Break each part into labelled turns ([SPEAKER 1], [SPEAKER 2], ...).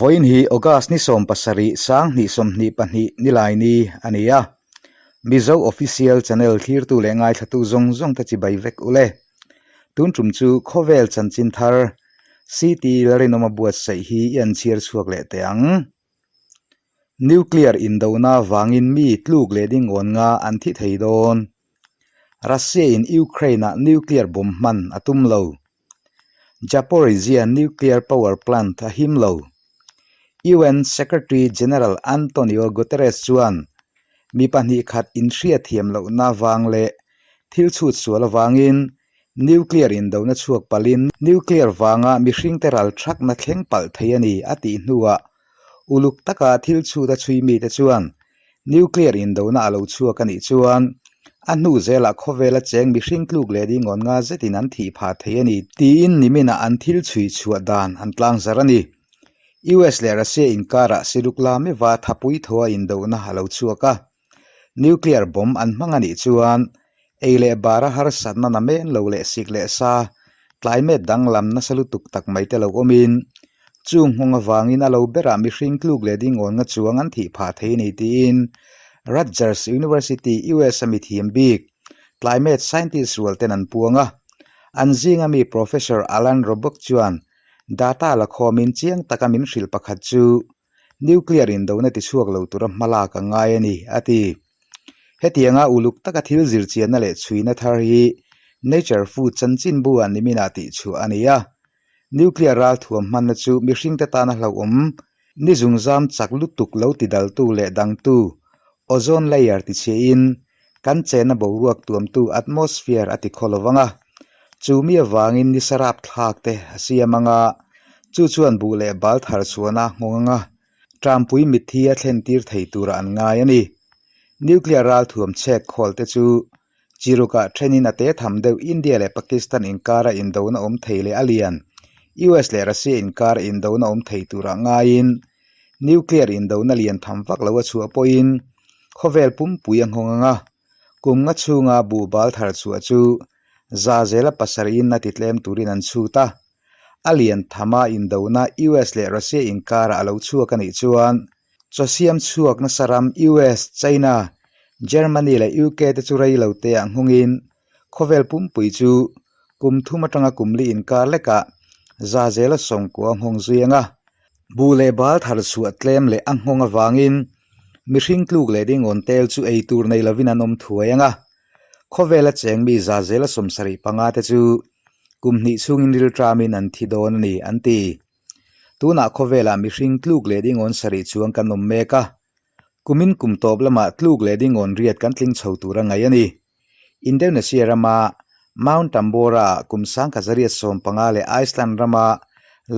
[SPEAKER 1] Vawiin hi August ni 17 2022 Nilaini a ni a. Mizo Official Channel thlirtu leh ngaithlatu zawng zawng te chibai vek u le. Tun tum chu khawvel chanchin thar CT Lalrinawma buatsaih hi i an chhiar chhuak leh teh ang. Nuclear indona vangin mi tluk leh dingawn nga an thi thei dawn. Russia-in Ukraine-ah nuclear bomb hman a tum lo. Zaporizhzhia nuclear power plant a him lo. UN Secretary General Antonio Guterres chuan mi 2 khat inhriatthiam lohna vang leh thil chhut sual avangin nuclear indona chhuak palhin nuclear vanga mihringte ral thakna thleng palh thei a ni a tih hnuah uluk taka thil chhut a chhui mite chuan Nuclear indona a lo chhuak a nih chuan a hnu zelah khawvela cheng mihring tluk leh dingawn nga zetin an thih phah thei a ni tiin niminah an thil chhui chhuah dan an tlangzar a ni. US leh Russia inkarah Siluk la meuha thapui thaw a indona a lo chhuak a. Nuclear bomb an hmang a nih chuan Ei leh bara harsatna na men lo leh sik leh sa, climate danglam nasa lutuk tak mai te lo awmin, chung nghawng avangin a lo berah mihring tluk leh dingawn nga chuang an thih phah thei a ni tiin Rutgers University, US a mithiam bik, climate scientist rual ten an puang a. An zinga mi Professor Alan Robock chuan data la khawmin chiang taka min hrilh pakhat chu Nuclear indona tichhuak lo tura hmalak a ngai a ni, a ti. Hetianga uluk taka thil zirchianna leh chhuina thar hi Nature Food chanchinbu-ah niminah tihchhuah a ni a. Nuclear ralthuam hmanna chu mihringte tana hlauhawm, ni zungzam chak lutuk lo tidaltu leh dangtu, ozone layer tichhiahin kan chenna boruak tuamtu atmosphere a tikhaw lo vang a. Chu mi avangin ni sarap thlak te a siam ang a, chu chuan buh leh bal thar chhuahna a nghawng ang a, Trampui mitthi a thlen tir thei turah an ngai a ni. Nuclear ralthuam chhek khawl te chu Chirukah thenin a te tham deuh India leh Pakistan inkara indona awm thei leh a lian US leh Russia inkara indona awm thei turah ngaiin Nuclear indona lian tham vak lo a chhuah pawhin khawvel pumpui a nghawng ang a, kum nga chhunga buhbal thar chhuah chu za zela pasarihin a ti tlem turin an chhut a. A lian thama indona US leh Russia inkara a lo chhuak a nih chuan chaw siam chhuak nasa ram US, China, Germany leh UK te chu rei lo te ah nghawngin khawvel pumpui chu kum thum atanga kum li inkar lekah za zela sawmkua nghawng zui ang a. Buh leh bal thar chhuah tlem leh a nghawng avangin mihring tluk leh dingawn tel chu ei tur nei lovin an awm thuai ang a. Khawvela cheng mi za zela 75 te chu kum hnih chhungin rilṭamin an thi dawn a ni, an ti. Tunah khawvelah mihring tluk leh dingawn sarih chuang kan awm mek a. Kumin kum tawp lamah tluk leh dingawn riat kan tling chho tur a ngaih a ni. Indonesia rama Mount Tambora-ah kum 1915 leh Iceland rama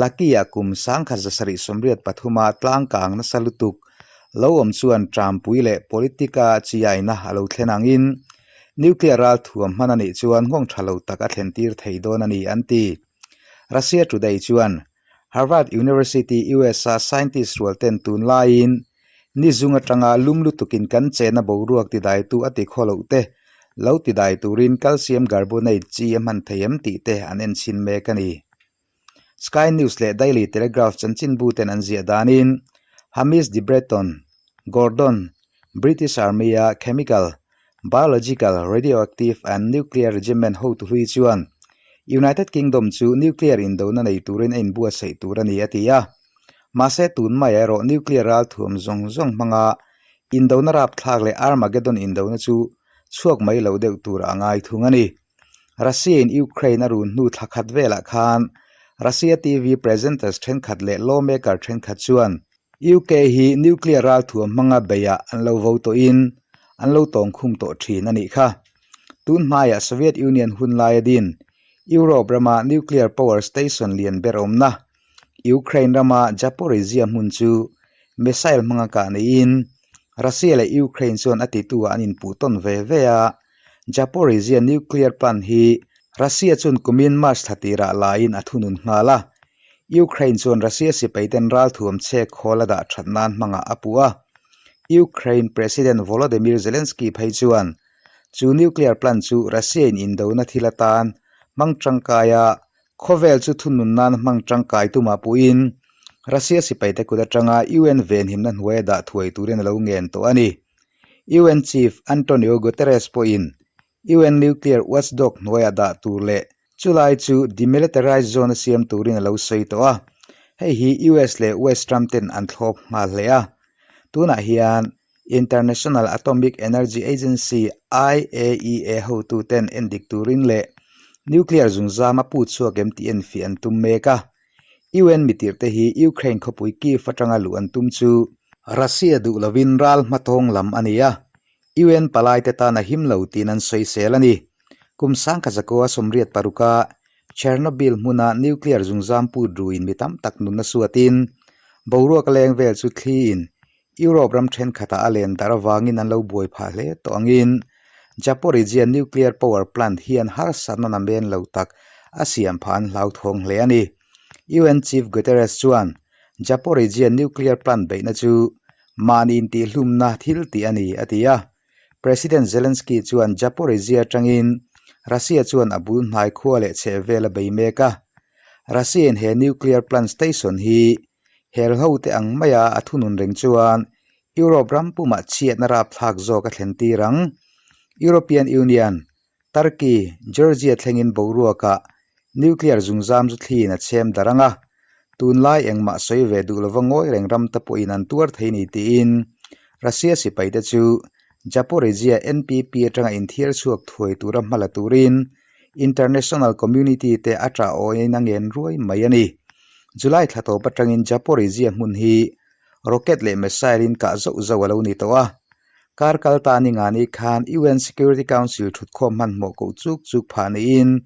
[SPEAKER 1] Laki-ah kum 1973-a tlangkang nasa lutuk lo awm chuan ṭampui leh politic-a chiaina a lo thlen angin nuclear ralthuam hman a nih chuan nghawng ṭha lo tak a thlentir thei dawn a ni, an ti. Russia Today chuan Harvard University, US-a scientist rualten tunlaiin ni zung atanga lum lutukin kan chena boruak tidaitu a ti khaw loh te, lo tidai turin calcium carbonate chi a hman thei em tih te an enchhin mek a ni. Sky News leh Daily Telegraph chanchinbuten an ziah danin Hamish de Bretton, Gordon, British Army-a chemical, Biological, Radioactive and Nuclear Regiment hotu hlui chuan United Kingdom chu nuclear indona nei turin a inbuatsaih tur a ni a ti a. Mahse tun maiah erawh nuclear ralthuam zawng zawng hmanga indona rapthlak leh Armageddon indona chu chhuak mai lo deuh turah a ngai thung a ni. Russia-in Ukraine a run hnu thla khat velah khan Russia TV presenters thenkhat leh lawmaker thenkhat chuan UK hi nuclear ralthuam hmanga beiah an lo vo tawhin an lo tawngkhum tawh thin a nih kha. Tun hmaiah Soviet Union hun laia din Europe rama nuclear power station lian ber awmna Ukraine rama Zaporizhzhia hmun chu missile hmanga kah niin Russia leh Ukraine chuan a tituah an inpuh tawn ve ve a. Zaporizhzhia nuclear plant hi Russia chuan kumin March thla tirah laiin a thunun nghal a. Ukraine chuan Russia sipaiten ralthuam chhek khawl a dah that nan hmangah a puh a. Ukraine President Volodymyr Zelensky phei chuan chu nuclear plant chu Russia-in indona thil atan hmang tangkai a, khawvel chu thunun nan hmang tangkai tumah puhin Russia sipaite kut atanga UN venhimna hnuaia dah thuai turin a lo ngen tawh a ni. UN Chief Antonio Guterres pawhin UN nuclear watchdog hnuaia dah tur leh chulai chu demilitarized zone a siam turin a lo sawi tawh a, hei hi US leh West ram ten an thlawp nghal hle a. Tunah hian International Atomic Energy Agency, IAEA, hotuten endik turin leh nuclear zungzam a put chhuak em tih enfiah an tum mek a. UN mitirhte hi Ukraine khawpui Kyiv atanga luh an tum chu Russia duh lovin ral hmatawng lam a ni a, UN palaite tan a him lo tiin an sawisel a ni. Kum sangkhat zakua 86 a Chernobyl hmuna nuclear zungzam put ruin mi tam tak nunna suatin boruak leng vel chu thliin Europe ram thenkhatah a len darh avangin an lo buai phah hle tawh angin Zaporizhzhia nuclear power plant hian harsatna namen lo tak a siam phah an hlauthawng hle a ni. UN Chief Guterres chuan Zaporizhzhia nuclear plant beihna chu mahni intihhlumna thil tih a ni a ti a. President Zelensky chuan Zaporizhzhia atangin Russia chuan a bul hnai khua leh chheh vel a bei mek a. Russia-in he nuclear plant station hi Helhote ang maia a thunun reng chuan Europe ram pumah chhiatna rapthlak zawk a thlen tir ang. European Union, Turkey, Georgia thlengin boruakah nuclear zungzam chu thliin a chhem darh ang a, tunlai engmah sawi ve duh lova ngawi reng ram te pawhin an tuar thei ni tiin Russia sipaite chu Zaporizhzhia NPP atanga inthiar chhuak thuai tura hma la turin International community te a tah awiin a ngen ruai mai a ni. July thla tawp atangin Zaporizhzhia hmun hi rocket leh missile in kah zauh zauh a lo ni tawh a. Kar kal ta ni ngani khan UN Security Council thutkhawm hmanhmawh koh chuk chuk phah niin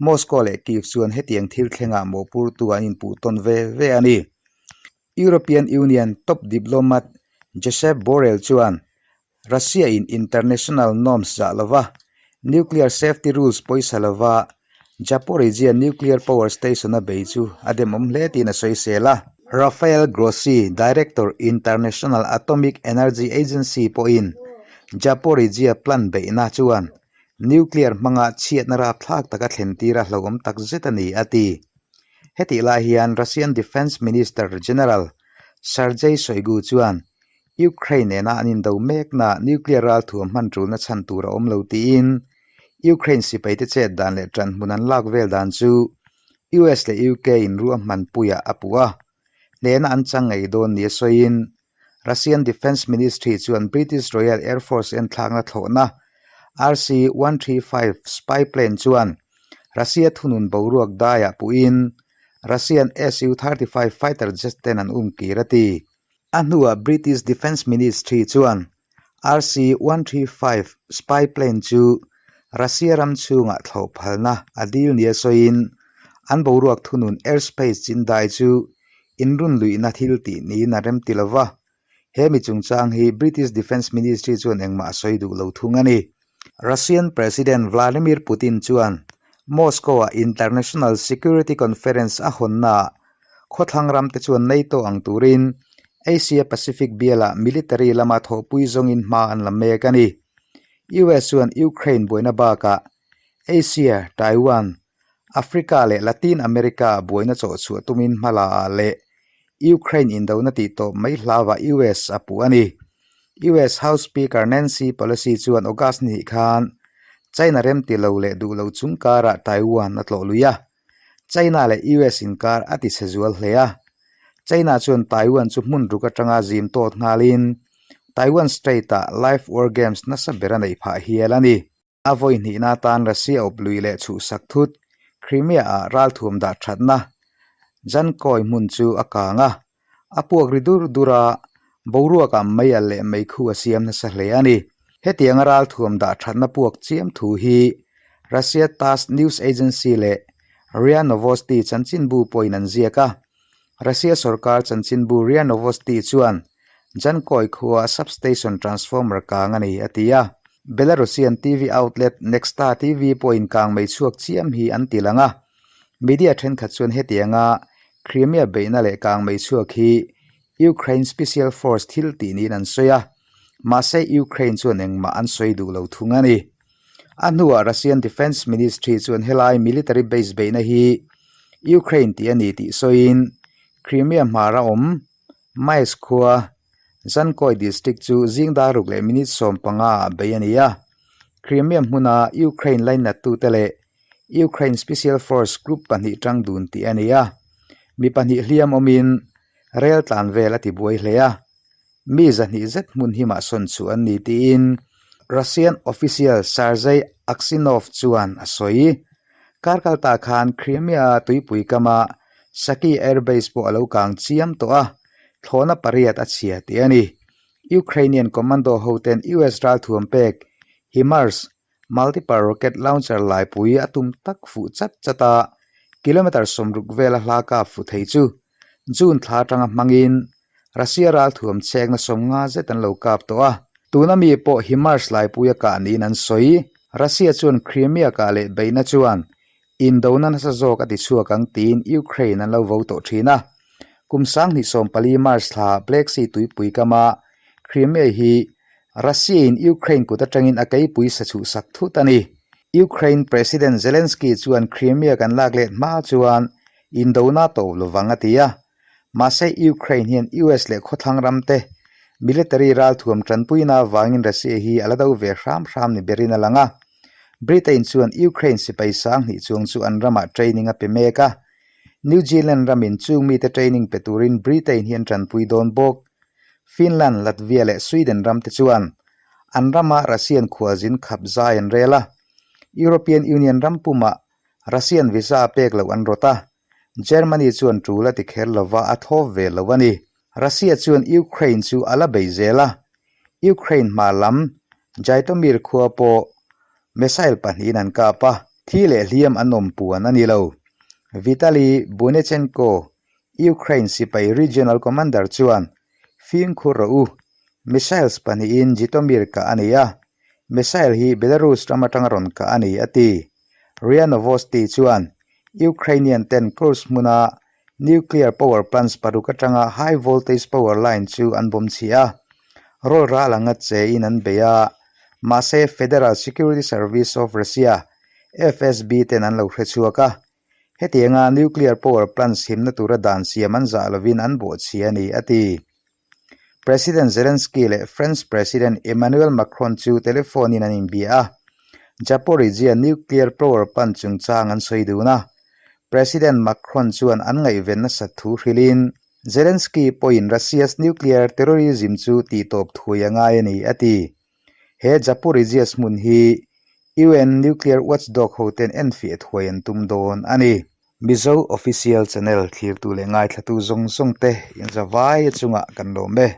[SPEAKER 1] Moscow leh Kyiv chuan hetiang thil thlengah mawhpurtu an inpuh tawn ve ve a ni. European Union top diplomat Josep Borrell chuan Russia-in international norms zah lova nuclear safety rules pawisa lova Zaporizhzhia nuclear power station a bei chu a demawm hle tiin a sawisel a. Rafael Grossi, director International Atomic Energy Agency pawhin Zaporizhzhia plant beihna chuan nuclear hmanga chhiatna rapthlak taka thlen tir a hlauhawm takzet a ni, a ti. Hetih lai hian Russian Defence Minister General Sergei Shoigu chuan Ukraine nena an indo mekna nuclear ralthuam hman tulna chhan tur a awm lo tiin Ukraine sipaite chet dan leh ṭan hmun an lak vel dan chu US leh UK in ruahman puiah a puh a, hnehna an chang ngei dawn nia sawiin Russian Defence Ministry chuan British Royal Air Force enthlakna thlawhna RC-135 spy plane chuan Russia thunun boruak daiah puhin Russian Su-35 fighter jet ten an umkir a ti. A hnuah British Defence Ministry chuan RC-135 spy plane chu Russia ram chhungah thlawh phalna a dil nia sawiin an boruak thunun airspace chin dai chu inrunluihna thil tih niin a remti lo va. He mi chungchang hi British Defence Ministry chuan engmah a sawi duh lo thung a ni. Russian President Vladimir Putin chuan Moscow-a International Security Conference a hawnnaah khawthlang ramte chuan NATO ang turin Asia-Pacific bialah military lama thawhpui zawngin hma an la mek a ni. US chuan Ukraine buaina bakah Asia, Taiwan, Africa leh Latin America-ah buaina chawhchhuah tumin hma la ah leh Ukraine indona tih tawp mai hlauah US a puh a ni. US House Speaker Nancy Pelosi chuan August ni khan China remti lo leh duh lo chung karah Taiwan a tlawh lui a, China leh US inkar a ti chhe zual hle a. China chuan Taiwan chu hmun ruk atanga zim tawt nghalin Taiwan Strait-ah Live War Games nasa ber a neih phah hial a ni. A vawi hnihna atan Russia awp lui leh chhuhsak thut Crimea-ah ralthuam dah thatna Dzhankoi hmun chu a kang a, a puak ri dur dur a, boruakah mei alh leh meikhu a siam nasa hle a ni. Hetianga ralthuam dah thatna puak chiam thu hi Russia Tass news agency leh Ria Novosti chanchinbu pawhin an ziak a, Russia sorkar chanchinbu Ria Novosti chuan Dzhankoi khua substation transformer kang a ni a ti a. Belarusian TV outlet Nexta TV pawhin kang mei chhuak chiam hi an ti lang a. Media thenkhat chuan hetianga Crimea beihna leh kang mei chhuak hi Ukraine Special Force thil tih niin an sawi a, mahse Ukraine chuan engmah an sawi duh lo thung a ni. A hnuah Russian Defence Ministry chuan helai military base beihna hi Ukraine tih a ni tih sawiin. Crimea hmara awm Maes khua Dzhankoi district chu zing dar ruk leh minute 15 ah bei a ni a. Crimea hmuna Ukraine lainattute leh Ukraine Special Force group pahnih tang dun tih a ni a. Mi pahnih hliam awmin rel tlan vel a ti buai hle a. Mi zahnih zet hmun himah sawn chhuh an ni tiin Russian official Sergei Aksyonov chuan a sawi. Kar kal ta khan Crimea-a tuipui kama Saki Air Base pawh a lo kang chiam tawh a, thlawhna pariat a chhia tih a ni. Ukrainian commando hoten US ralthuam pek HIMARS Multiple rocket launcher laipui a tum tak fuh chat chat a, kilometre 60 vela hla kap fuh thei chu June thla atanga hmangin Russia ralthuam chhekna 50 zet an lo kap tawh a. Tuna mi pawh HIMARS laipui a kah niin an sawi. Russia chuan Crimea kah leh beihna chuan indona nasa zawk a ti chhuak ang tiin Ukraine an lo vo tawh thin a. Kum 2014 March thla Black Sea tuipui kama Crimea hi Russia-in Ukraine kut atangin a keipui sa chhuhsak thut a ni. Ukraine President Zelensky chuan Crimea kan lak let hma chuan indona tawp lovang a ti a. Mahse Ukraine hian US leh khawthlang ramte military ralthuam tanpuina avangin Russia hi a la do ve hram hram ni berin a lang a. Britain chuan Ukraine sipai 2000 chuang chu an ramah training a pe mek a. New Zealand ramin chung mite training pe turin Britain hi an tanpui dawn bawk. Finland, Latvia leh Sweden ram te chuan an rama Russian khualzin khap zai an rel a. European Union ram pumah Russian visa pek loh an rawt a, Germany chuan tul a ti kher lova a thlawp ve lo a ni. Russia chuan Ukraine chu a la bei zel a, Ukraine hma lam Zhytomyr khua pawh missile pahnihin an kap a, thi leh hliam an awm puan a ni lo. Vitaly Bunechenko Ukraine sipai regional commander chuan, Fimkhur rawh u, missiles pahnihin Zhytomyr kah a ni a, missile hi Belarus ram atanga rawn kah a ni, a ti. RIA Novosti chuan, Ukrainian ten Kursk hmuna nuclear power plants paruk atanga high voltage power line chu an bawm chhi a, rawl ral anga chein an bei a, mahse Federal Security Service of Russia, FSB, ten an lo hre chhuak a, Hetianga nuclear power plant himna tura dan siam an zah lovin an bawhchhi a ni, a ti. President Zelensky leh French President Emmanuel Macron chu telephone-in an inbia a, Zaporizhzhia nuclear power plant chungchang an sawi dun a. President Macron chuan an ngaihven nasat thu hrilhin, Zelensky pawhin Russia's nuclear terrorism chu tihtawp thuai a ngai a ni, a ti. He Zaporizhzhia hmun hi UN Nuclear Watchdog hoten enfiah thuai an tum dawn a ni. Mizo Official Channel thlirtu leh ngaithlatu zawng zawng te inzavai a chungah kan lawm e.